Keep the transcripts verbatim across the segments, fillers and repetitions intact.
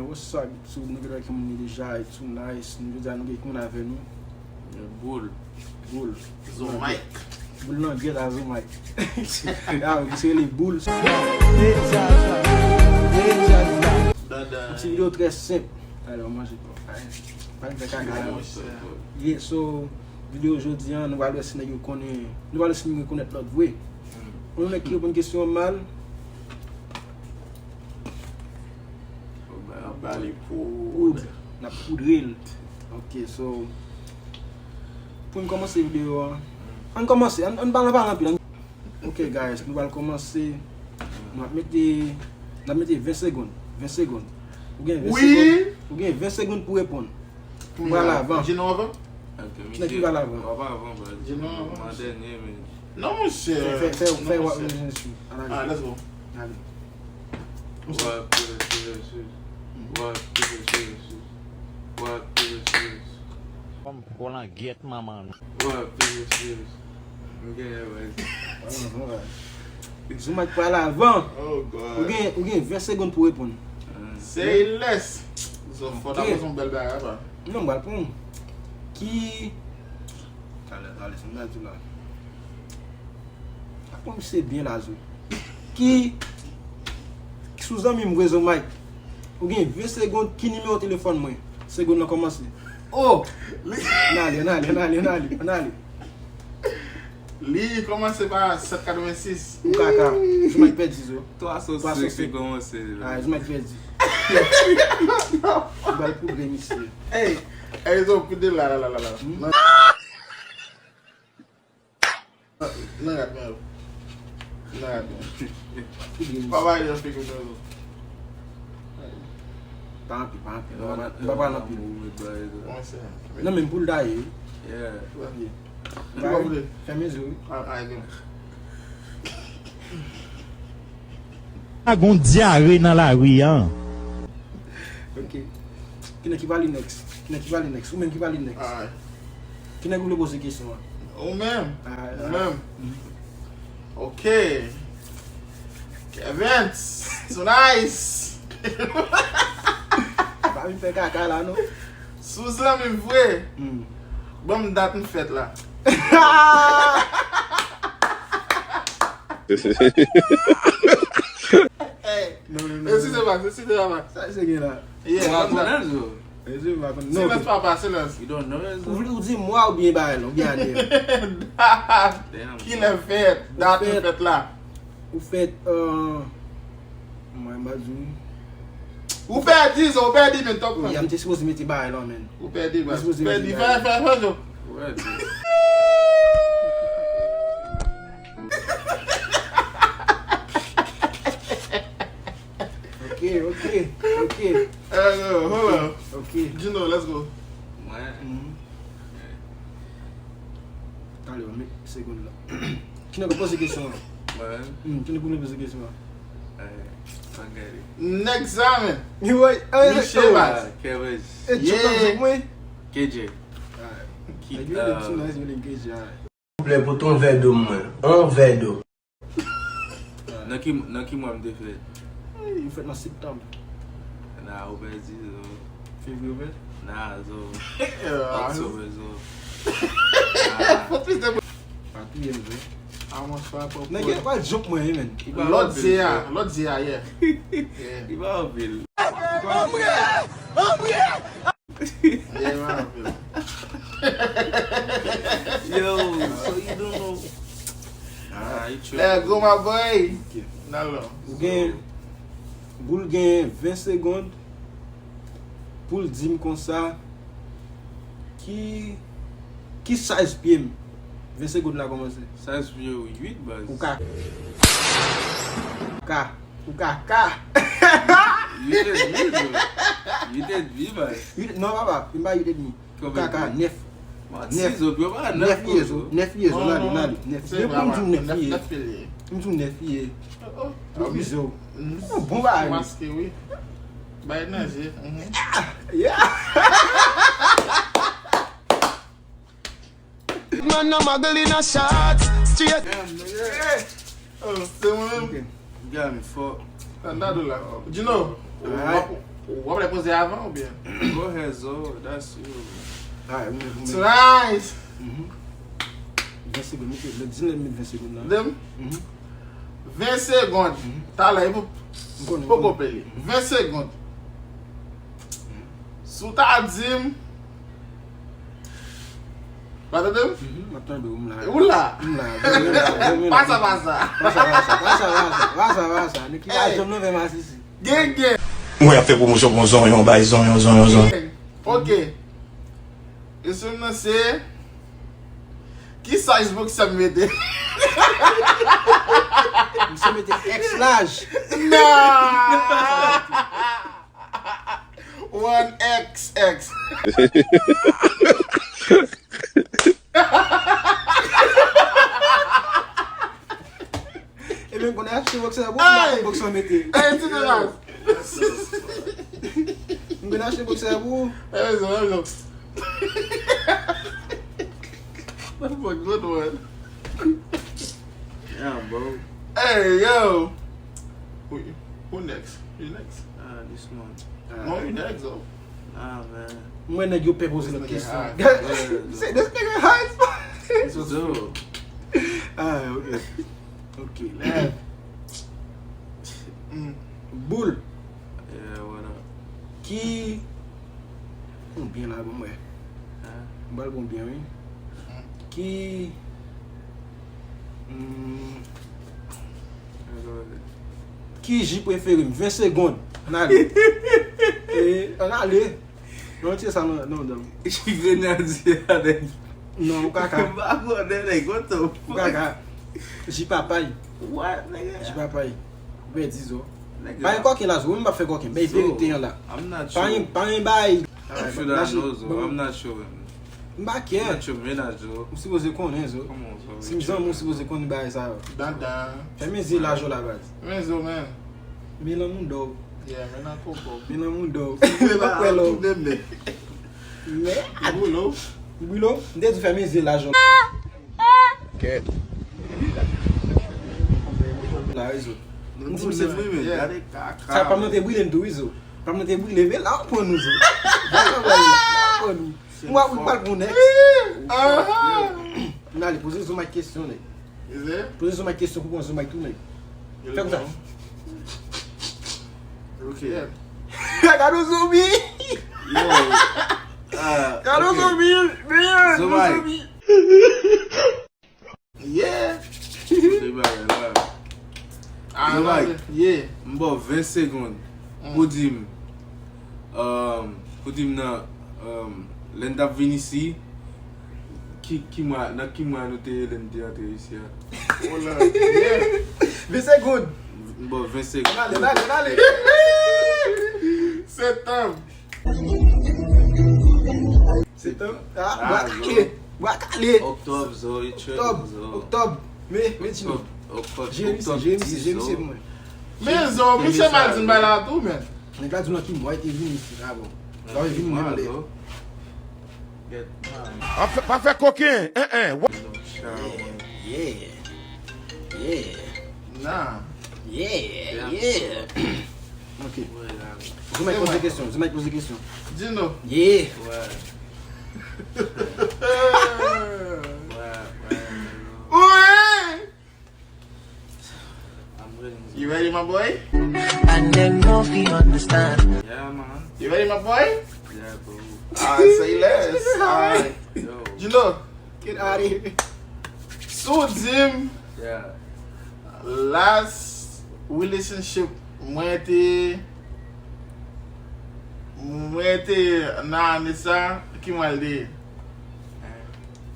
What's up, YouTube? Nou gen lè ki moun li deja, YouTube nice. Nou jodi a nou gen moun avè nou. Boul. Boul. Zo Mike. Boul nan gèt a Zo Mike. Ah, misye rele Boul. Ti videyo trè senp. Alò, manje pa. Pa fè kaka. Yeah, so, videyo jodi a, nou pral wè si nèg yo konnen, nou pral wè si nou rekonèt lòt vre. Yon nèg ki reponn kesyon an mal. Ap ba li poud. N ap poudre l. Ok, so, pou n kòmanse videyo a, ann kòmanse, ann, ann pa, ann pa anpil, ann Ok, guys, nou pral kòmanse. Nou ap mete, n ap mete ven segonn. Ven segonn. Ou gen ven segonn. Ou gen ven segonn pou reponn. Ou pral avan. Gino avan? Kiyès ki pral avan? W ap avan, baz. Gino avan. Mwen dènye, men. Non, monchè. Fè, fè, fè, fè w ap menm jan sou. Ah, let's go. Ale. Rock, paper, scissors, shoot. Rock, paper, scissors, shoot. Rock, paper, scissors. Kòm kolangyèt manman nou. Rock, paper, scissors. M genyen, baz. Zo Mike pral avan. Ou gen, ou gen ven segonn pou reponn. Say less. Zo fò ta poze yon bèl bagay apa. Non, m pral pran. Ki. Talè, talè, sa m ta di la. Aprann misye byen la, Zo. Ki. Sou zanmi m vre, Zo Mike. Ou gen ven segonn, ki nimewo telefòn mwen? Segonn nan kòmanse. Oh! Ann ale, ann ale, ann ale, ann ale, ann ale. Li kòmanse pa sèt katrevensis. Ou kaka. Zo Mike pèdi, Zo. Twa san senk li kòmanse. Ah, Zo Mike pèdi. Ou pral poudre misye. Ey! Ey, Zo, poudre la, la, la, la, la. Nan rad mwen yo. Nan rad mwen. Pa bay yon figi mwen yo. Pa anpil, pa anpil. Mwen pa pral anpil. Nan men poul daye. Fèmen zye w wi. Pa gon dyare nan lari a. Ok. Ki nèg ki pale next? Ki nèg ki pale next? Ou menm ki pale next? Ki nèg ou vle poze kesyon an? Ou menm. Ou menm. Ok. Kevens, too nice. Pa vin fè kaka la non. Si w zanmi m vre, ban m dat m fèt la. Hey. Non, non, non. Eskize m, eskize m. Sa misye gen la? Yeah, m pa konnen l, Zo. Silence papa, silence. You don't know it, Zo. Ou vle ou di mwa oubyen bagay la, oubyen ane? Kilè fèt? Dat ou fèt la? Ou fèt, euh, mwen, m pa di w. Ou pèdi, Zo, ou pèdi, men top. Wi, m te sipoze mete bagay la, men. Ou pèdi, baz. Ou pèdi, fè, fè, fè, Zo. Ou pèdi. Ok, ok, ok. Eh, yo, hold up. Ok. Gino, let's go. Mwen? Talè, men segonn la. Ki nèg pou poze kesyon an? Mwen? Hmm, ki nèg pou poze kesyon an? Nèg sa, men. Michel, baz. Kevin. E Joe K J. Nèg yo le ti nice, yo le K J. Souple pou ton vè do mwen. On vè do. Nan ki, nan ki mwa m te fèt? Ou fèt nan septanm. Nah, ou pèdi, Zo. Fevriye ou fèt? Nah, Zo. Oktob, Zo. Pa touye m, Zo. Nèg yo pa joke mwen, wi, men. Lòt zye a, lòt zye a, yeah. Li pa anpil. Yo, so you don't know. Alright, let go, my boy. Nan lò. Ou gen, Boul gen ven segonn pou l di m konsa ki, ki size pye m. Ven segonn la kòmanse. Size pye w uit, baz. Ou ka. Ka. Ou ka ka. Uit edmi, bro. Uit edmi, baz. Uit, non, papa, m pa uit edmi. Ou ka ka nèf. Nèf. Nèf ye, zo. Nèf ye, zo. N ale, n ale. Nèf ye. Pou m di w nèf ye. M di w nèf ye. Ou abize w. Ou bon bagay. Maske, wi. Bay nan je. Yeah. Man nan muggle in a shot, straight. Oh, se mwen menm. Gade fò. Tande la. Gino, w ap, W ap lè poze avan oubyen? Go ahead, Zo. That's you. Alright, mwen, mwen. Tonight! Mhm. Ven segonn, mete, le di m met ven segonn nan. Dem? Mhm. Ven segonn. Talè, pou M konnen, m poko konnen. Pele. Ven segonn. Si w ta di m. Pa tande m? Mhm, m ap tande w, m la. Ou la? M la, m la, m la. Pasa, pasa. Pasa, pasa, pasa, pasa, pasa, pasa. Nèg ki pa janm nan fè masisi. Gen, gen. Mwen ap fè pwomosyon pou yon zonyon, bay zonyon, zonyon, zonyon. Ok. Kesyon nan se. Ki size boxer m mete? Misye mete X large. Non! One X X. Ebyen, m konnen achte boxer pou Hey! m boxer mete. Hey, ti de la. M konnen achte boxer pou. Hey, zo, hey, zo. What the fuck, good one. Yeah, bro. Hey, yo. Who, who next? You next? Ah, this one. No, you next, though. Ah, man. Mwen nèg yo pè poze lòt This nigga kesyon. High. Say this nigga high. Zo. Ah, ok. Ok, la. Mm. Boul. Yeah, what up? Ki. Bon, byen la, bon, mwen. Hein? M pral bon byen, wi. Ki. Hmm, Hello. Ki ji prefere m? Ven segonn. Ann ale. E, ann ale. Non, tire sa nan nan dan. Grenadye avèk. Non, ou kaka. M pa konnen, nèg, what the Ou kaka. Ji papay. What, nigga? Ji papay. Ou pèdi zo. Nigga. Pa gen kòken la, zo. Ou menm pa fè kòken. Bay Zo. Verite an la. I'm not Pa gen, sure. pa gen bay. I'm sure that I know, zo. I'm not sure. M pa I'm kè. not sure, men I know. Ou sipoze konnen, zo. Come on, zo. Si m zanmi, ou sipoze konn bagay sa yo. Dandan. Fèmen zye laj ou la, baz. Men zo, men. Men nan moun dò. Yeah, men nan koko. Men nan moun dò. Men Pa kwè lò. Tout de men. Men. Boulo. Boulo, m te di fèmen zye laj ou. Kèt. La, wi, zo. M di misye. Mwen, men, gade kaka. Sa pa mwen te brile m tou, wi, zo. Pa mwen te brile, men la, ou pran nou, zo. La, ou pran nou. Mwen, ou pral pran next. Aha. N ale poze zo Mike kesyon, nèg. Is it? Poze zo Mike kesyon, pou pran zo Mike tou, nèg. Fè konsa. Ok. Yeah. Gade yon zonbi. Yo. Ah, Gade yon ok. zonbi. Gade Zo yon Mike. zonbi. Yeah. Kote bagay la. Ah, Yo, non, Mike. Yeah. M ba w ven segonn pou di m, um, pou di m nan, um, lè n t ap vin isi, ki, ki mwa, nan ki mwa nou te ye lè n te antre isi a? Oh, Lord. Yeah. Ven segonn. M ba w ven segonn. N ale, n ale, n ale. Septanm. Septanm. Ah, Ah, bwa kale. Bwa kale. Oktòb, zo, e trèz, Oktòb. zo. Oktòb. Me, me di nou. Oktòb, Jeye misye, oktòb jeye misye, dis, jeye misye zo. pou mwen. Men zo, misye mal di m bay la tou, men. Nèg la di w nan ki mwa, e te vin isi, ah bon. Sa vle vin mwen anlè. Get Pa fè, pa fè koken, en, en. Yeah. Yeah. Nah. Yeah. Yeah. Ok. Zo Mike poze kesyon, Zo Mike poze kesyon. Dino. Yeah. Ouais. Ouais, ouais, Wi! I'm ready. You ready, my boy? And dem no fit understand. Yeah, man. You ready, my boy? Yeah, bro. Alright, say less. Alright. Yo. Dino, Get out of here. si w di m Yeah. last relationship mwen te mwen te nan ane sa, ki mwa l te ye?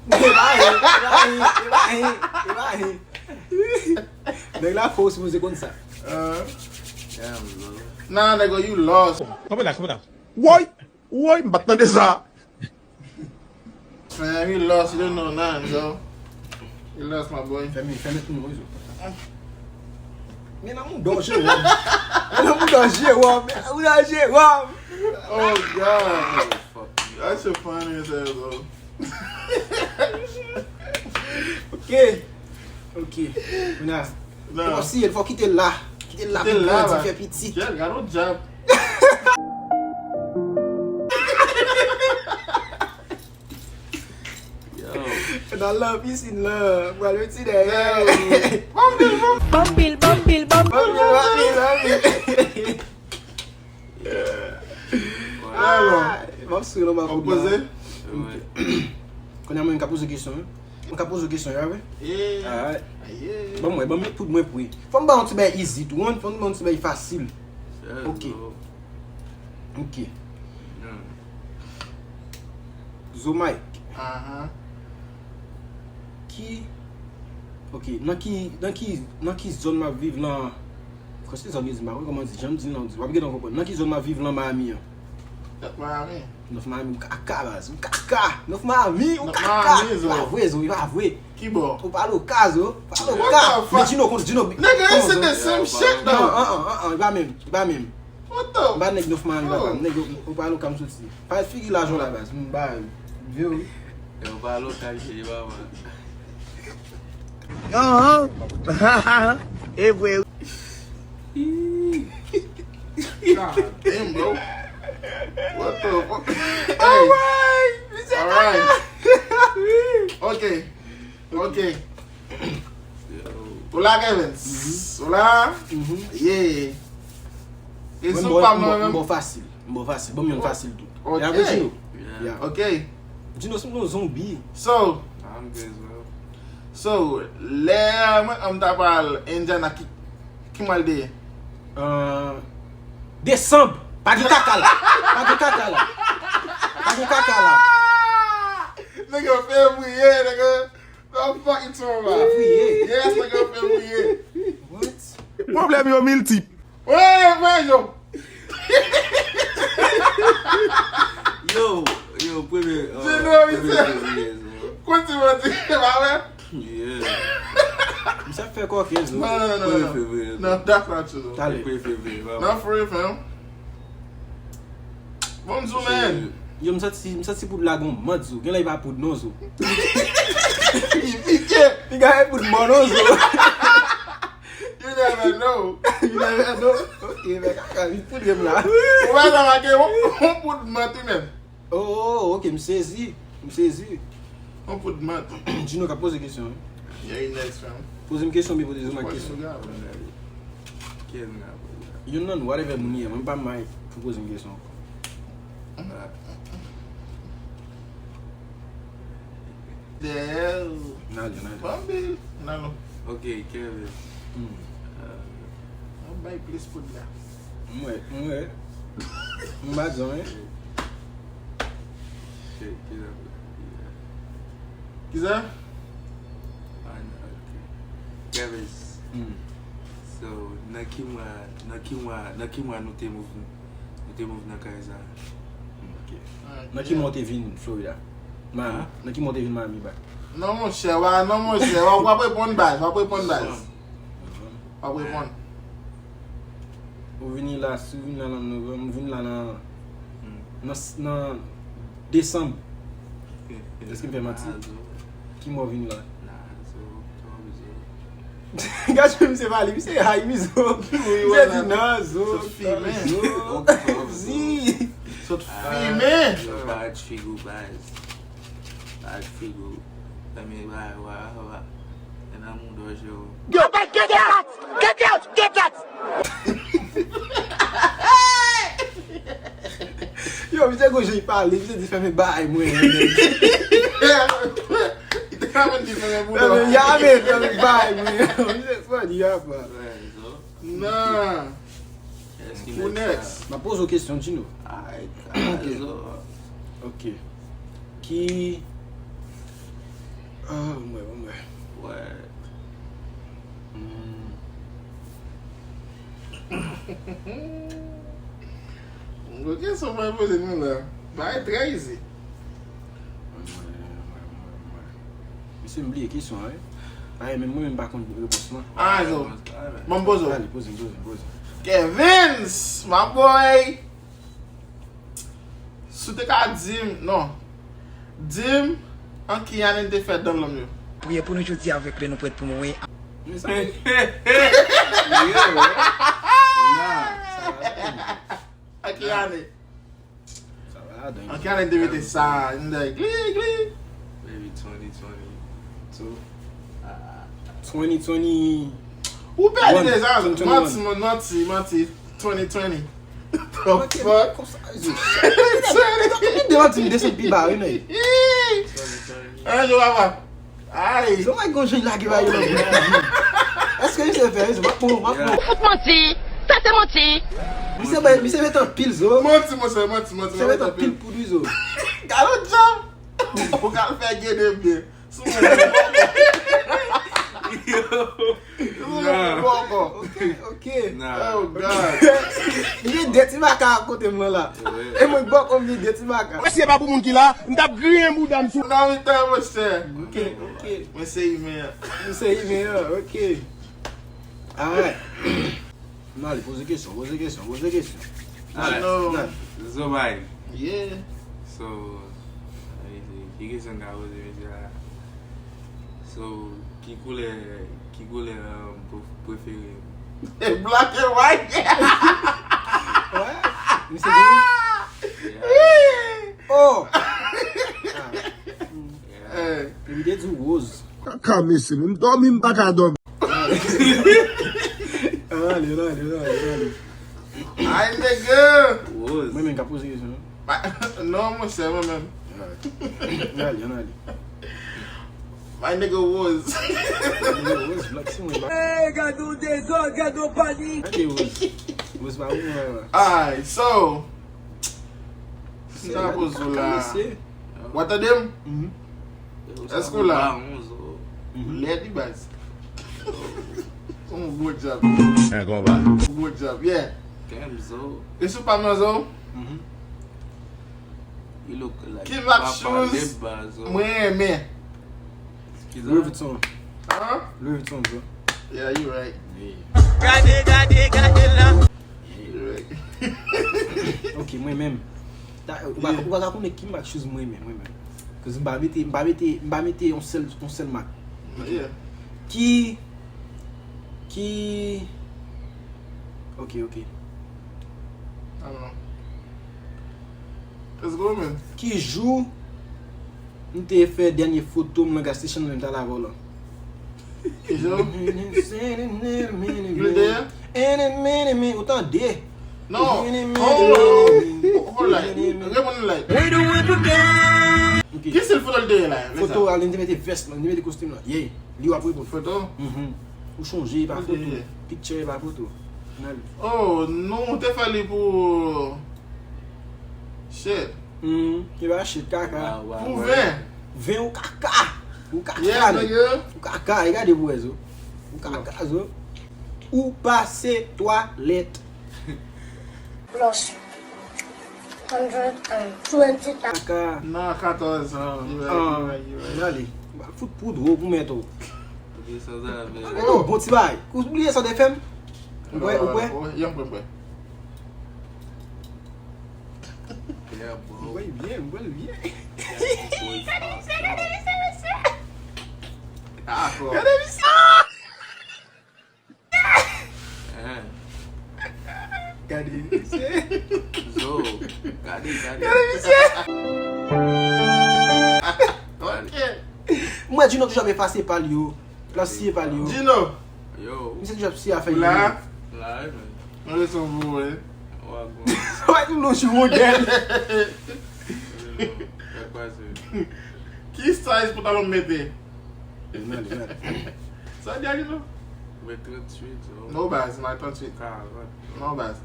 E pa ye, e pa ye, e pa ye, e pa ye. Nèg la fò, ou sipoze konn sa. Uh, Damn, bro. nah, nigga, you lost. Kanpe la, kanpe la. Woy, woy, m pa t tande sa. Man, you lost, you don't know nothing, so. You lost, my boy. Fèmen, fèmen tout moun, wi, zo. Men nan moun dò Jewòm. Men nan moun dò Jewòm. Men nan moun dò Jewòm. Oh, God. Fuck. That shit funny as hell, bro. Ok. Ok. Kounye a. Nah. Fò si, fò kite l la. Kite l la Kite pou l la, grandi, la. Fè pitit. Jel, got no job. Nan lan pisin lan, pral mete dèyè. Banm pil, banm pil, banm pil, banm pil. Banm pil, banm pil, banm pil. Alò. Ah, m ap sou nan bakoud la. Poze? Kounye a mwen, m ka poze kesyon, wi. M ka poze kesyon, ya, wi. Yeah. Alright. Yeah. Ban mwen, ban m met poud mwen pou wi. Fò m ba yon ti bay easy tou, wi. Fò m ba yon ti bay fasil. Ok. Ok. Zo Mike. Aha. Ki, ok, nan ki, nan ki, nan ki zòn m ap viv lan? Kòm se zòn yo di, m pa konn kòman di, jan m di l lan, w ap gentan konprann. Nan ki zòn m ap viv lan Miami an? North Miami. North Miami, ou kaka, baz, ou kaka. North Miami, ou kaka. Miami, zo. Pa vre, zo, e pa vre. Ki bò? Ou pale w ka, zo. Pale w ka. What the fuck? Men Djino konn, Djino. Nigga, it's the same shit, though. Non, an, an, an, an, e pa menm, e pa menm. What the? M pa nèg North Miami, papa. Nèg, ou, ou pa lokal m soti. Pa figi lajan la, baz. M ba vye wi. Yo, pa lokal, cheri, papa. Ahn. E vre wi. God damn, bro. What the fuck? Hey. Alright. Alright. Ok. Ok. Hola, Kevin. Hola. Yeah. E sou pa m nan menm. M bon fasil. M bon fasil. Bon, m yon fasil tou. Ok. E apre Djino. Yeah. Ok. Djino, se yon zonbi. So. I'm good, bro. So, lè mwen, m ta pral Indiana, ki, ki mwa l te ye? Euh, desanm. Pa gen kaka la. Pa gen kaka la. Pa gen kaka la. Nèg yo fevriye, nèg yo. Don't fucking talk about. Fevriye. Yes, nèg yo fevriye. What? Pwoblèm yo miltip. Wey, wey, yo. Yo, yo, premye, euh, Djino, premye misye. Fevriye, zo. Kontinye, kontinye, pa vre? Yeah. Misye ap fè kòkè, zo. Non, non, non, non, non. Premye fevriye, zo. Non, that's not true, though. Talè. Premye fevriye, pa vre. Non, for real, fam. Bonjou, man. Yo, m santi, m santi poud la gon mant, zo. Genlè e pa poud non, zo. Li pike. Piga e poud mò non, zo. You never know. You never know. Ok, men kaka, li poud gen m la. Ou pa sa make yon, yon poud mant wi, menm. Oh, oh, oh, ok, m sezi. M sezi. Yon poud mant. Djino ka poze kesyon, wi. Yeah, next, fam. Poze m kesyon, byen poze m kesyon. Poze m kesyon. Youn nan nou, whatever moun li ye, mwen pa may pou poze m kesyon ankò. Dèyè. N ale, n ale. Banm pil. N ale. Ok, Kevin. Hmm. Euh, mwen bay plis poud la. M wè, m wè. M pa di anyen. Ki, ki sa? Ki sa? Ah, non, ok. Kevin. Hmm. So, nan ki mwa, nan ki mwa, nan ki mwa nou te move, nou te move nan kay sa? Ok. Ah, nan ki mwa w te vin Florida? Miami. Nan ki mwa w te vin Miami, baz? Non, monchè, wa, non, monchè, wa, w ap reponn, baz, w ap reponn, baz. W ap reponn. Ou vini la, si w vini la nan novanm, ou vini la nan, nan, nan desanm. Èske m fè manti? Ki mwa w vini la? Gade misye pale, misye hay, wi, zo. Misye di nan, zo. Sot fimen. Zo. Zi. Sot fimen. Yo, pa ak figi w, baz. Pa ak figi w. Fèmen, wa, wa, wa. E nan mouda w, Jero. Yo, get out! Get out! Get out! Yo, misye gon jan li pale, misye di fèmen bay mwen. Li te ka vin di fèmen bouda. Fèmen, ya, men, fèmen bay mwen. Misye funny, ya, pa. Nan. Who next? M ap poze w kesyon, Djino. Ay, ok. Kazo. Ok. Ki, ah, ban m wè, ban m wè. Wè. Hmm. Bon kesyon mwen poze nou la. Bagay trè easy. Mesye, m bliye kesyon an, wi. Ay, men mwen menm pa konn repons lan. Ah, zo. Bon, poze w. Ale, poze m, poze m, poze m. Kevins, my boy. Si w te ka di m, non. Di m, an ki ane n te fè dan lòm yo? Priye pou nou jodi avèk lè nou prèt pou mouri. Mezanmi. Yo. Nah, sa va. An ki ane? Sa va ladan. An ki ane n te mete sa, n te gli, gli. Maybe twenty twenty. So, twenty twenty. Ou pèdi deja. Manti, manti, manti. Twenty twenty. The fuck? Twenty twenty. Desann pi ba, wi, nèg. Ann jwe papa. Ay. Se mwen gon jan lage ba yo nan bouch. Èske misye fè? Misye pa bon, pa bon. Ou fout manti. Sa se manti. Misye bay, misye met anpil zo. Manti, monchè, manti, manti. Misye met anpil poud, wi, zo. Galo djab. Ou ka fè gede byen. Sou mwen bòkò. Sou mwen bòkò. Ok, ok. Oh God. Li gen de ti maka a kote mwen la. E mwen bòkò m gen de ti maka. Si se pa pou moun ki la, m t ap griyen bouda m sou. Non, men tan, monchè. Ok, ok. Mwen se imen an. Mwen se imen an, ok. Alright. N ale, poze kesyon, poze kesyon, poze kesyon. Alright. Zobay. Yeah. So, ki kesyon n ka poze mesye a? So, ki koulè, ki koulè, um, pre-, prefere w? E black and white. Wè, misye gen. Yeah. Oh! Ah. Yeah. Li te di woz. Kaka mesye, m dòmi, m pa ka dòmi. Ann ale, ann ale, ann ale, ann ale. Ay, nèg. Woz. Mwen menm k ap poze kesyon, non? Non, monchè, mwen menm. Ann ale, ann ale. My nigga Woz. Nigga Woz, Black, se mwen. Hey, gade yon dezòd, gade yon panik. Gade Woz. Woz pa ou, mwen. Alright, so. Sa poze la. Ou tande m? Èske w la? Lèd wi baz. Yon gwo djab. Yon gwo djab, yeah. Kenzo. E sou pa m nan zo? Ki mark shoes mwen renmen? Louis Vuitton. Huh? Louis Vuitton, bro. Yeah, you right. Gade, gade, gade la. Ok, mwen menm. Ou pa, ou pa ka konnen ki mark shoes mwen renmen, mwen menm. Cause m pa mete, m pa mete, m pa mete yon sèl, yon sèl mark. Yeah. Ki, ki, ok, ok. Let's go, man. Ki jou m te fè dènye foto m nan gas station lè m t al avè w lan? Ki jan? Ou tande? Non. Hold on. Reponn like. Ok. Ki stil foto l te ye la? Foto a, li te mete vès lan, li te mete kostim lan. Yeah. Li w ap reponn. Foto? Mhm. Ou chonje, e pa foto. Picture, e pa foto. Oh, non, ou te fè li pou Shit. Hmm, ki ba shit, kaka. Pou ven. Ven ou kaka. Ou kaka. Yeah, nigga. Ou kaka, e gade pou wè zo. Ou kaka, zo. Ou pase twalèt. Plus hundred and twenty thousand. Kaka. Non, katòz. You right, you right, you right. Gade. Fout poud wo pou mèt ou. Ou bliye sa w te fè. Oh, bon ti bagay. Ou bliye sa w te fè m? Ou kwè, ou kwè? Yon kwè, kwè. Mwen byen, mwen byen. Gade misye, gade misye, mesye. Gade misye. Gade misye. Zo. Gade, gade. Gade misye. Ok. Mwen di nou toujou ap efase pal yo. L ap siye pal yo. Dino. Yo. Misye toujou ap siye afè yo. La. La, wi, men. Mwen leson pou ou, wi. Wagwan. Wè, nou nou jou modèl. Sa k pase? Ki size pantalon m mete? Sa w di a Dino? Mwen tranntuit, yo. Non, baz, mwen tranntuit. Karant. Non, baz.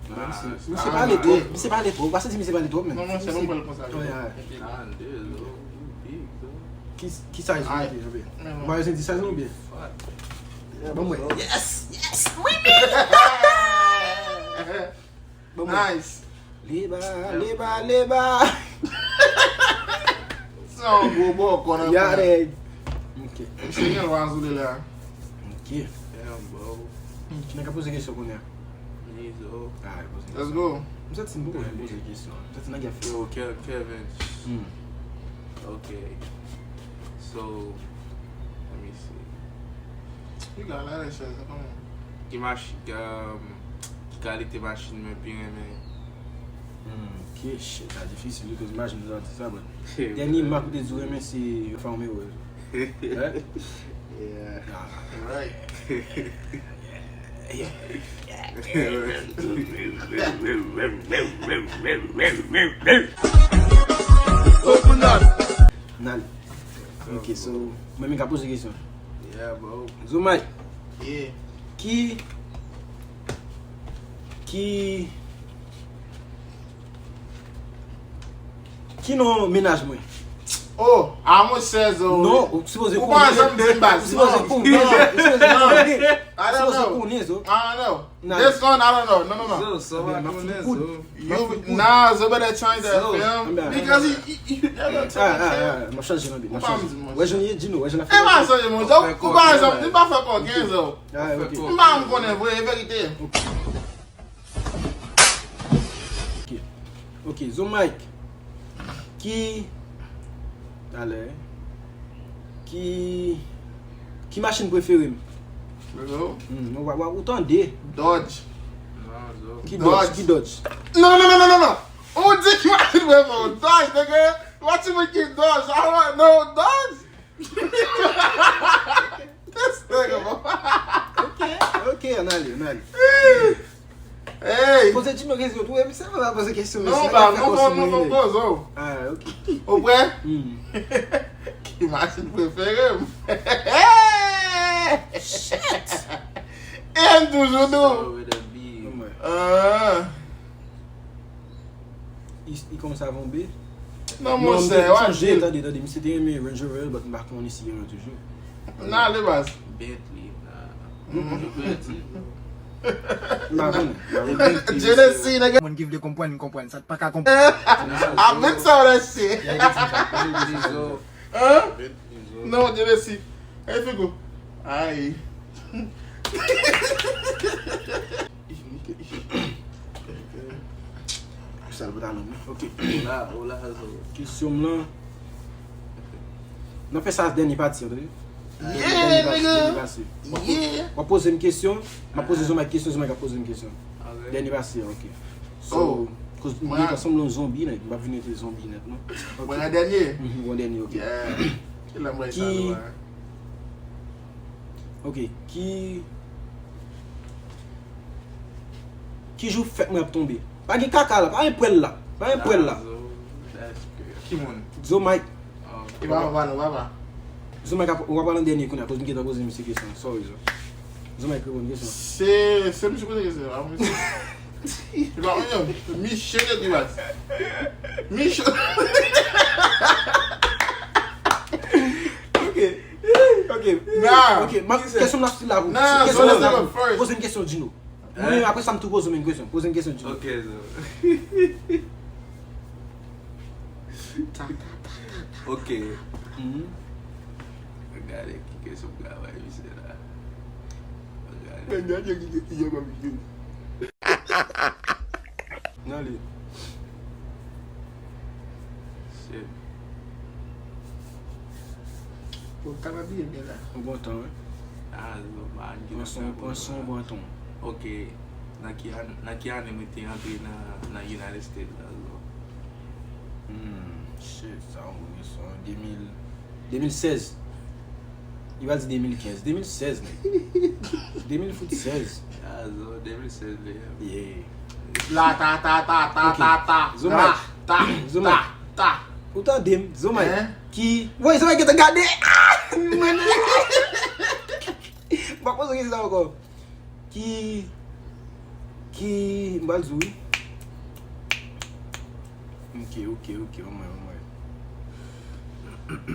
Misye pale twòp, misye pale twòp. Ou pa santi misye pale twòp, men? Non, non, se mwen pale konsa. Trannde, yo. Ou big, yo. Ki, ki size ou mete, Jean-Pierre? Ou pa bezwen di size ou byen? Bon, mwen. Yes! Yes! Wi, men! Bon, mwen. Nice. Leba, leba, leba. Se yon gwo bòkò nan kwen. Yare. Ok. Misye gen lwa zoule la. Ok. Damn, bro. Ki nèg ka poze kesyon kounye a? Nizo. Alright, poze kesyon. Let's go. M santi m poko janm poze kesyon. M santi nèg ap fè. Yo, Ke-, Kevin. Hmm. Ok. So, let me see. You got a lot of shit, come on. Ki machin, um, ki kalite machin mwen pi renmen? Hmm, ok, shit, sa difisil, because imagine m ta di sa, but dènye mak ou te di w renmen se Alfa Romeo. Right? Yeah. Ah. Right. N ale. Ok, so, mwen menm ka poze kesyon. Yeah, bro. Zo Mike, Yeah. ki, ki, ki non mennaj mwen? Oh, a mwen sèz o. Non, ou sipoze Ou pa janm di m baz. Ou sipoze Non. konnen. Non. Ou sipoze konnen. Non. Ou sipoze I don't know. konnen, zo. Nah. This one, I don't know. No, no, no. Zo, sa w pa Ben, m ap konnen, fout. Zo. You, nah, Zo better change that Zo. film. Ben, Because he, he, he never Ah, took a ah, chance. ah, m ap chanje nan bit. M ap Ou pa chanje. m di mwen. Wè jan ye di nou, wè jan la E pa sa, mon. Ou pa fè koken, Zo. Ah, ok. M pa m konnen vre, e verite. Ok. Ok, Zo Mike. Ki. Talè. Ki. Ki machin prefere m? Bro. Hmm, ou, ou, ou tande. Dodge. Non, Zo. Ki Dodge. Dodge? Ki Dodge? Non, non, non, non, non, non. Ou di ki machin prefere w? Dodge, nigga. What you mean ki Dodge? I don't know Dodge. This nigga, bro. Ok, ok, ann ale, ann ale. Hey. Poze Gino kesyon tou, e misye pa poze kesyon. Non, ba, non, non, non, non, non, zo. Ah, ok. Ou prè? Hmm. Ki machin prefere m? Shit. E m toujou dou. With a B. Anmwey. Ah. I, i kòmanse avè yon B? Non, monchè, w ap Chanje, di. Tande, tande, misye te renmen Range Rover, but m pa konnen si gen yon toujou. N ale baz. Bentley, nah. Mhm. Yo pèdi. M pa konnen. M pa konnen. Genesee, nèg. Moun ki vle konprann, konprann. Sa k pa ka konprann. A menm sa w lèche. Bentley, Zo. Hein? Bentley, Zo. Non, Genesee. E figo. Ay. Sa l pantalon mwen. Ok. Ou la, ou la, Zo. Kesyon m lan. N ap fè sa dènye pati, an, tande? Yeah, nigga. Dènye pati. Yeah. W ap poze m kesyon, m ap poze Zo Mike kesyon, Zo Mike ap poze m kesyon. Ok. Dènye pati, ok. Oh. So, koz Mwen mwen sanble yon zonbi, nèg. M ap vin rete zonbi nèt, non. Ok. Mwen nan dènye. Mhm, bon, dènye, ok. Yeah. Ki lanmway sa Ki- nou a? Ok, ki. Ki jou fèt mwen ap tonbe? Pa gen kaka la, pa gen pwèl la. Pa gen pwèl la. Nah, Zo, that's good. Ki moun? Zo Mike. Oh. E pa papa nou, papa. Zo Mike ap, w ap pale an dènye kounye a, koz m gentan poze misye kesyon. Sorry, Zo. Zo Mike reponn kesyon. Se, se misye poze kesyon, pa mwen. E pa mwen, non. Misye te di baz. Misye. Ok. Ok. Nah. Ok, ma, kesyon m la stil la pou. Nah, Kesyon m la Zo, stil la Zo pou. first. Poze m kesyon, Gino. Mwen menm, apre sa, m tou poze w menm kesyon. Poze m kesyon, Gino. Ok, Zo. Ok. Mhm. Gade ki kesyon m ka bay misye la. Gade. Men gade ki kesyon yo pa misye. Nan li. Shit. Ou kapab byen byen la. Yon bon tan, wi. Ah, Zo, man, Pran son, pran son, pran ton. Ok. Nan ki an-, nan ki ane mwen te antre nan, nan United States la, Zo? Hmm, shit, sa yon bon kesyon. De mil, de mil sèz. Li va di de mil kenz. De mil sèz, nèg. De mil fout sèz. Ah, Zo, de mil sèz li ye. Yeah. La, ta, ta, ta, ta, Ok. ta, ta. Zo Mike. Ta, Zo ta, Mike. ta. Ou tande m, Zo Mike? Hein? Ki. Woy, Zo Mike gentan gade. Ah! Mwen. M pa poze kesyon sa ankò. Ki. Ki. M pral di w, wi. Ok, ok, ok, ban mwen, ban mwen.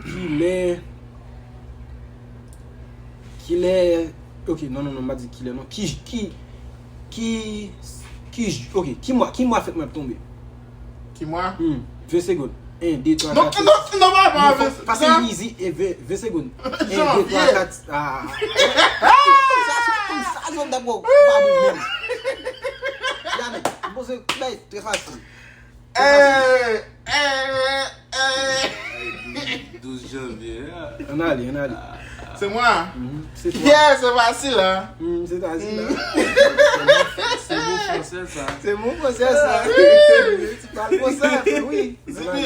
Kilè. Kilè. Ok, non, non, non, m pa di kilè, non. Ki. Ki. Ki. Ki. Ok, ki mwa, ki mwa fèt mwen ap tonbe? Ki mwa? Hmm, ven segonn. En, de, twa, Non, kat, senk, non, sis. non, pa, pa, Non, ven, fò pase sa- izi e ven, ven segonn. En, de, twa, Janvye. Kat, ah. Konsa, konsa, zòn dabò, babou menm. Gade, m poze, bay, trè fasil. Eh, eh, eh. Douz janvye, ya. Ann ale, ann ale. Se mwen? Mhm, se twa. Yeah, se fasil, hein? Mhm, se fasil, la. Se mo fransè, sa. Se mo fransè, sa. Ti pale fransè, wi. Zibi,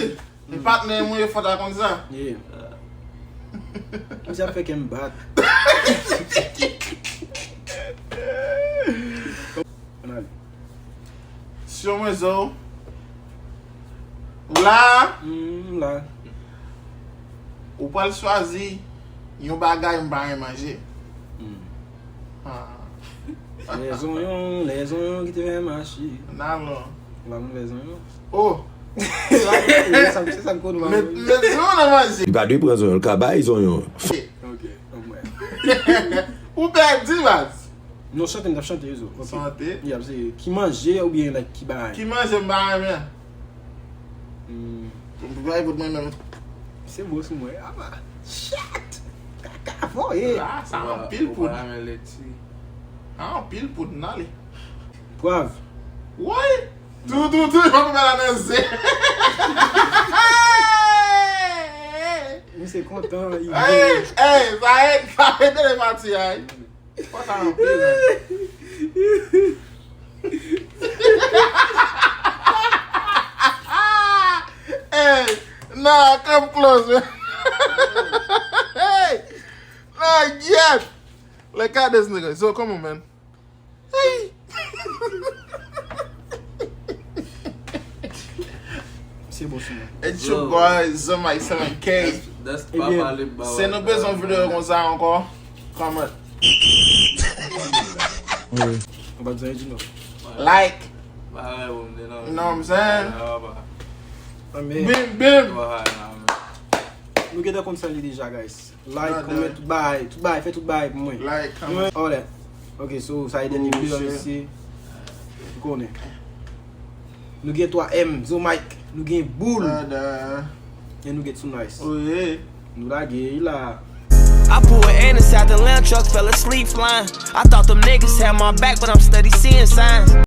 e patnè mwen yo fò ta konn sa. Yeah. Misye ap fè kè m bat. Ann ale. Sou rezo. Ou la? M la. Ou pral chwazi yon bagay m pa renmen manje. Ah. Lè zonyon, lè zonyon ki te fè machi. N alon. Lamouvèz zonyon. Oh! Se sa m konn. Met met zonyon nan manje. Li pa dwe pran zonyon, l ka bay zonyon. Ok. Ok. Anmwè. Ou pèdi baz. Non, chante m t ap chante, Ezo. Ok. Chante. Y ap se ki manje oubyen like ki bagay? Ki manje m pa renmen? Hmm, M pa pot mwen menm. Se bo sou mwen. Apa. Shit! Kaka voye. La, sa anpil poud. Ou pa renmen leti. Sa anpil poud nan li. Pwav. Woy! Tou, tou, tou, pa pou la nan ze. Misye kontan, li Hey, hey, sa e, sa e de le mati ay. Kontan anpil, man. Hey, nah, come close, man. Hey, nah, yet. Like, God, this nigga. So, come on, man. Hey. Se bo sou mwen. It's your boy, Zomay seven K. That's pa pale ba. Se nou bezwen videyo konsa ankò. Comment. Ou pa bezwen di non. Like. Ba wè bon de non. You know what I'm saying? Anmè. Bim, bim. Nou gentan konn sa li deja, guys. Like, Brother. Comment, tout bagay, tout bagay, fè tout bagay pou mwen. Like, comment. All that. Ok, so sa e dènye Oh, video shit. Mesye. Ou konnen. Nou gen twa M, Zo Mike, nou gen Boul, Brother. e nou gen Too Nice. Oh, yeah. Nou lage la. I pull an Anderson out the lamb truck, fell asleep flying. I thought them niggas had my back, but I'm steady seeing signs.